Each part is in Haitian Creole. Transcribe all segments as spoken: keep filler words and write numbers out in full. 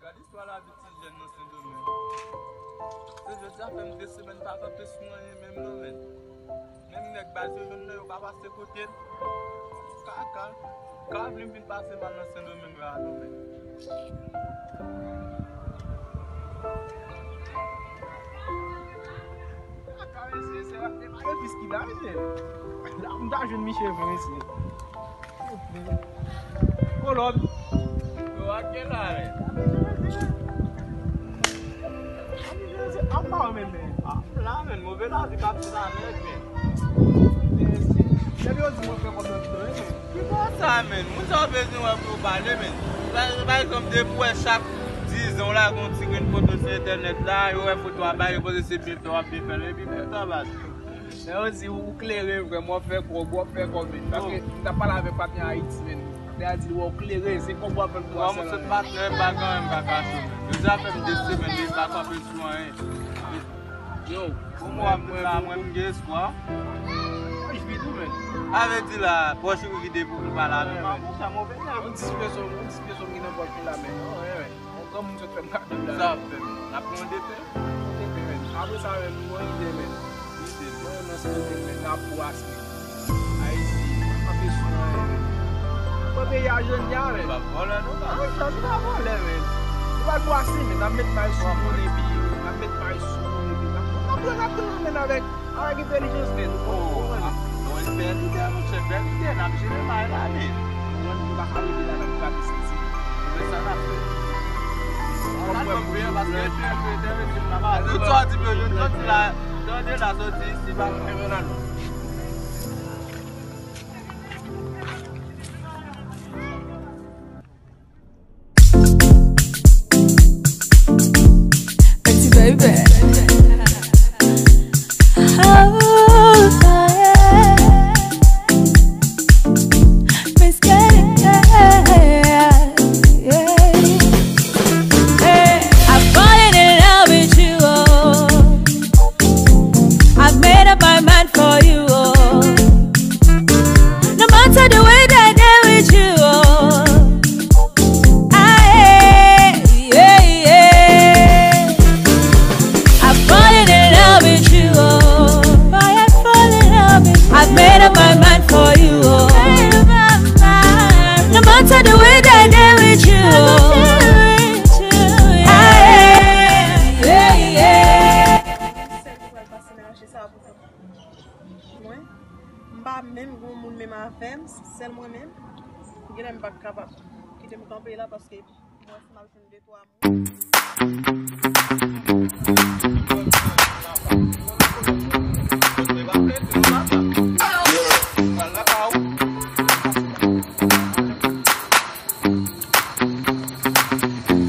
Gad istwa lavi ti jèn nan Sendomeng. Se jodi a fè m de semèn pa kanpe sou anyen menm non, menn. Menm nèg baz yo jwenn nan, yo pa pase kote l. Kaka. Ka vle m vin pase mal nan Sendomeng la, non, menn. Kaka, mesye, se, se pa yo plis ki la, mesye. La, m ta jwenn Michel vre, mesye. Kolòn. Yo, ak gen la, men. Apa, men, men. Ah, la, men, move lavi k ap fè la, men, men. Depi yo di mwen fè kòb nan ti men. Ki bò sa, men? Moun sa yo bezwen wè pou yo pale, men. Pa, pa egzanp, depi w wè chak dizan w lage yon ti grenn foto sou entènèt la, yo wè foto a bay, yo panse se byen fè w ap byen fè l, epi men sa baz. Lè yo di ou klere vrèman, w ap fè kòb, w ap fè kòb, men. Paske m t ap pale avèk patnè Ayiti, men. Lè a di l wè w klere, se kòb w ap fè l pou asèl. Kòm se patnè, m pa gen anyen m ka kache, men. Yo deja fè m de semèn, men m pa kanpe sou anyen. Yo, pou mwen, mwen, mwen, mwen, m gen espwa. Mwen jwi tou, men. Sa vle di la, pòch ou vide pou nou pale avè m. Mwen, mwen, yon ti peso, yon ti peso m gen nan pòch mwen la, men. Yon granmoun sot fè m kado la. Sa ap fè m. N ap pran depen. Depen, men. Apre sa, men, mwen ide, men. Ide. Mwen, nan se depen, men. N ap pwase. Ayiti, pa bezwen. Mwen peyi a jodi a, men. Li pa vòlè, non, pa vòlè. Li pa vòlè, men. Li pa gwase, men. N ap met may sou moun, epi, n ap met may sou moun, epi, n ap, n ap pran, n ap pran, men, avèk, avèk entèlijans, men. Oh, ah, bon, bèl ide, monchè, bèl ide, n ap jere may la, men. Mwen, nou pa ka leve la, n ap gate soti. Mwen, sa n ap fè. An al pran priye, paske entèlijans, entèlijans, n ap ale. Tout sa w di, men, yo, yo, yo, la, tande la, soti isi, pa fè nan nou. Pretty baby. Oh, yeah. Miss Kitty, yeah, yeah. Hey, I'm falling in love with you, oh. I've made up my mind for you, oh. No matter the way that I dey with you, oh. I, yeah, yeah. I'm falling in love with you, oh. I fall in love with you. I've made up my mind for you, oh. Made up my mind. No matter the way that I dey with you, oh. I, yeah, yeah. Mwen, m pa menm gen moun menm avè m, sèl mwen menm. Genlè m pa t kapab kite m kanpe la paske m wè si m ap jwenn de twa moun.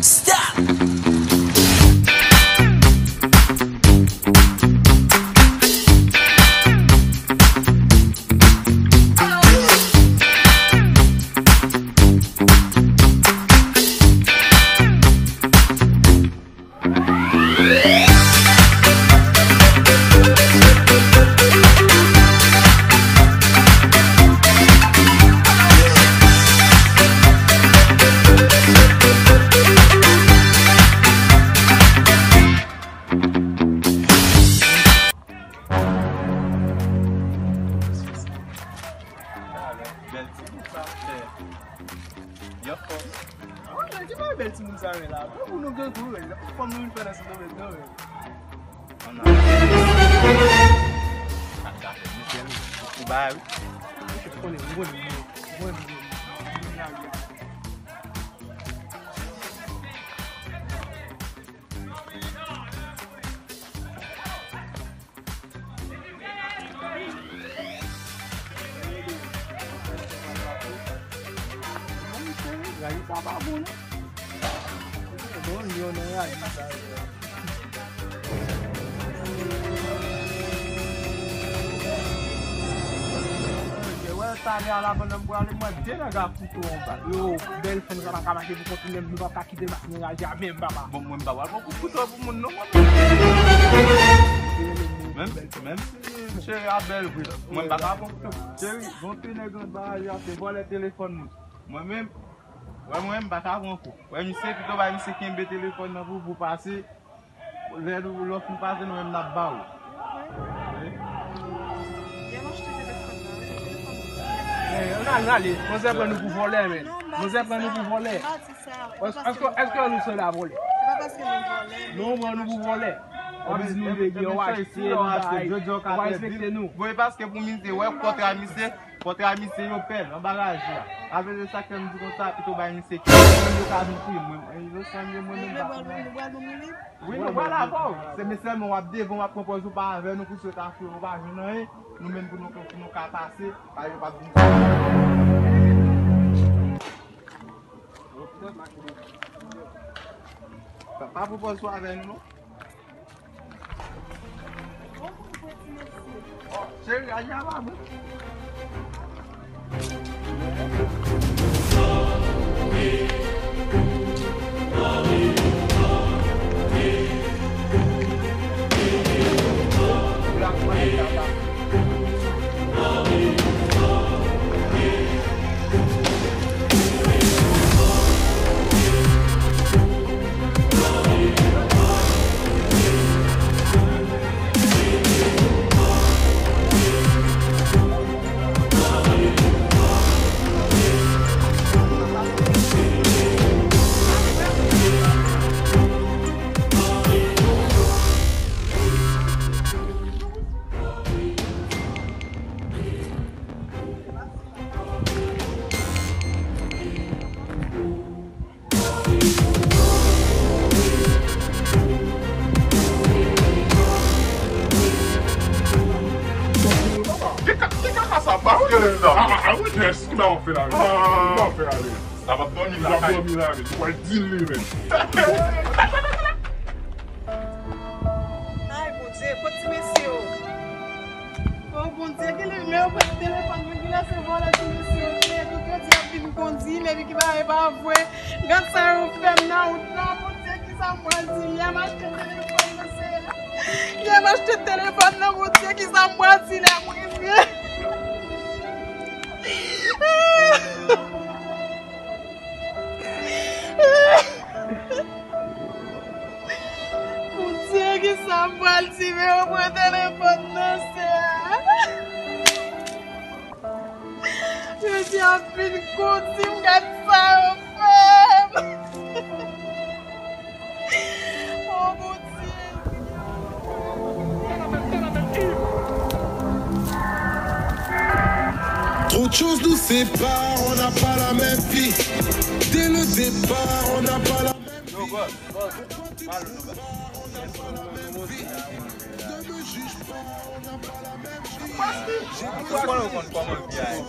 Stop! Bèl timoun sa, chè. Yo fò. Ki pa bèl timoun sa, men la. Pou nou gen gou, men. Fò nou vin fè nan sou domèn nan, men. Ann ale. Sa, sa fè misye, wi. Ou bay, wi. Misye konnen, mwen, mwen, mwen, mwen. Mwen, mwen. Mwen, mwen. Mwen, mwen. Sa pa bon, non. Bon, yo nan radi sa yo. Wè, talè a la, pandan m prale, mwen de nèg ap kouto anba. Yo, bèl fanm sa pa ka mache pou kont li menm, nou p ap ka kite l mache nan radi a menm, papa. Bon, mwen m pa pral pran kou kouto pou moun, non, mwen menm. Menm, menm si cheri a bèl vre, mwen m pa ka pran kouto. Cheri, gon ti nèg anba a, se vòlè telefòn mwen. Mwen menm, wè mwen menm, m pa ka pran kou. Wè misye, pito bay misye kenbe telefòn nan pou, pou pase. Lè nou, lè w fin pase, nou menm n ap ba w. Wi. Byen achte telefòn nan, wi, telefòn nan. Eh, ann ale, ann ale. Manzè pran nou pou vòlè, men. Manzè pran nou pou vòlè. Èske, èske nou se la vòlè? Non, pran nou pou vòlè. W ap di nou debyen, w achte, nou bay, w pa respekte nou. Bon, e paske pou misye, wè kontra misye, kontra misye yo pèl anba radi a. Apre se sa k fè m di konsa, pito bay misye kè. Mwen menm yo ka vin touye mwen. Yo sanble mwen menm pa konn anyen. Wi, nou pral avè w. Se men sèlman w ap devan, w ap pran pòz ou pa avè nou, pou sou ta fou, nou pa jwenn anyen. Nou menm pou nou, pou nou ka pase, pa yo p ap vin. Pa, pa pran pòz ou avè nou, non. Cheri, aji a pa bon. Ki ka-, ki kaka sa? Pa rele la. Ah, ah, ah, wi, yes. Ki ba w fè la? Ki ba w fè la? Sa p ap dòmi la. Sa p ap dòmi la, men. Ou pral di l li, men. Ay, Bondye, kot ti mesye yo? O Bondye, gen lè yo pran telefòn mwen, gen lè se vòlè ti mesye yo ye, tout yo di y ap vin kondi m, epi ki bagay pa vre. Gad sa yo fè m nan wout lan, Bondye, kisa m pral di? Yè m achte telefòn nan, Senyè. Yè m achte telefòn nan, Bondye, kisa m pral di lè m rive? Bondye, kisa m pral di, men yo pran telefòn nan, Senyè. Jezi ap vin kondi m, gad sa yo fè m. O Bondye. Trop de choses nous séparent, on n'a pas la même vie. Dès le départ, on n'a pas la même vie. Pourquoi tu me juges pas, on n'a pas la même vie. Mwen konn kòman vi a ye.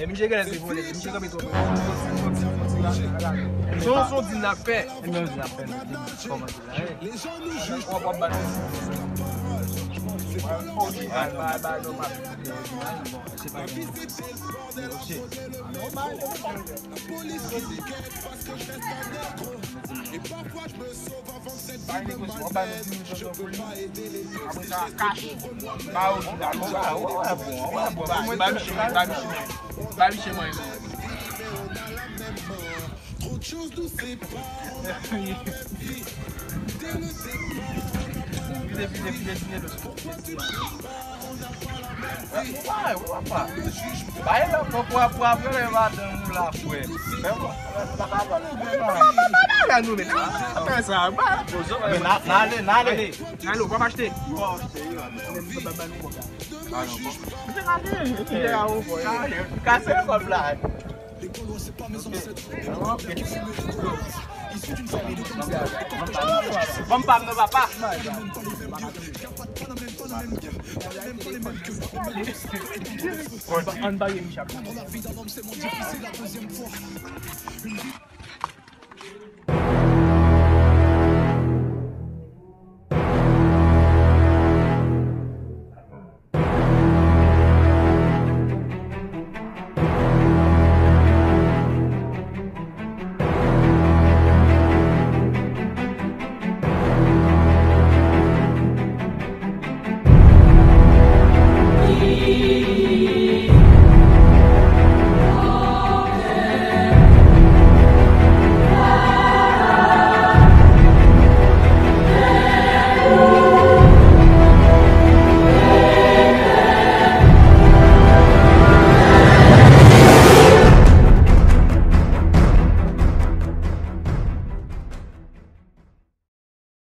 Misye gen lè se vòlè, misye kanpe twò pè. Se yon, se yon dil n ap fè. Kòman dil la ye? W ap, w ap ba nou. Ba, ba, ba, non, m ap, bon, se pa gen. Negosye. Ba negosye, w ap ba nou di nou chanson pou li. Apre sa, kach. Ba yo di la, non, ba yo. Ba, ba, ba, ba misye, ba misye. Ba misye mwen. Vide, vide, vide, vide, vide. Ou pa, ou pa. Bay la, pran pou, pou apre lè madanm ou la, frè. Fè mwen. Papa, pale byen la. Papa, pale nou, men. Fè sa, ba. Men n a, n ale, n ale. N ale, ou p ap achte. Ou p ap achte, yo. Men papa, ba nou kòb la. Ah, non, bon. Misye ka genyen, misye ka genyen. Kase kòb la. Bon, pa m nan papa. Ann bare Michak.